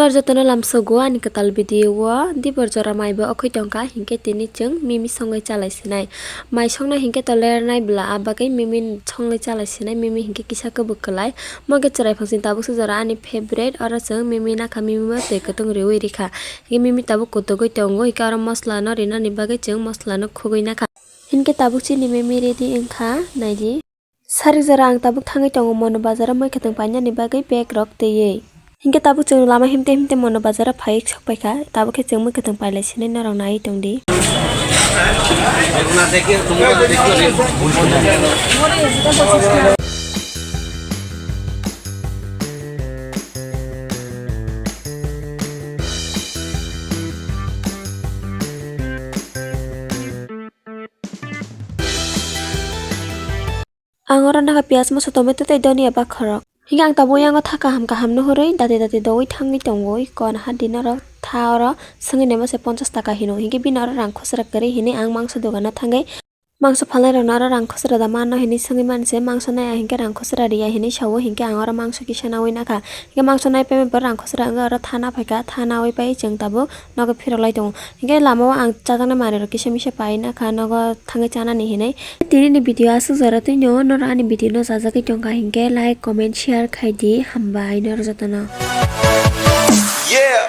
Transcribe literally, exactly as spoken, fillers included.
Tor jotono lamsogo ani kwtal video o dibor jora mai bo okhoi tongkha, hinkhe tini chwng mimi songwi chalai sinai. Mai songna hinkhe to ler nai bwla, a bagwi mimi songwi chalai sinai, mimi hinkhe kisa kwbwk kwlai. Mo khe chwrai phang sini tabuk se jora ani favorite, oro chwng mimi nakha, mimi bo twi kwtwng riwi rikha. Hinkhe mimi tabuk kutugwi tongo, hinkhe oro masla no rinani bagwi chwng masla no khugwi nakha. Hinkhe tabuk chini mimi ready wngkha, naidi. Sari jora ang tabuk thangwi tongo Mono bazaro moi khwtwng painani bagwi bag rok twiwi. Hinkhe tabuk chwng lama himte himte Mono bazaro phaiwi sok paikha, tabuk khe chwng moi khwtwng pailai sinai norok naiwi tongdi. Ang oro nakha piyaj, moso, tomato tei donia bakhorok. Hinkhe ang tabuk yango tha kaham kaham no hurwi dati dati dogwi thangwi tongo. Iko ano hadi norok tha oro swngwi naima se ponchas taka hino. Hinkhe bini oro rang khosra kwrwi hinwi ang mangso dogano thangwi mangso phalnai rokno oro rang khosra da mano hinwi swngwi mani se. Mangso naiya hinkhe rang khosra riya hinwi sao, hinkhe ang oro mangso kisa nawi nakha. Hinkhe mangso nai paibai bo rang khosra wngwi oro tha naphai kha, tha nawi pai chwng tabuk nogo phirok lai tongo. Hinkhe lama o ang chajaknai manwi rok kisa misa pai nakha nogo thangwi chanani hinwi. Tini ni video aswk jora twi no, norok ani video no chajagwi tongkha hinkhe like, comment, share khai di, hambai norok jotono. Yeah.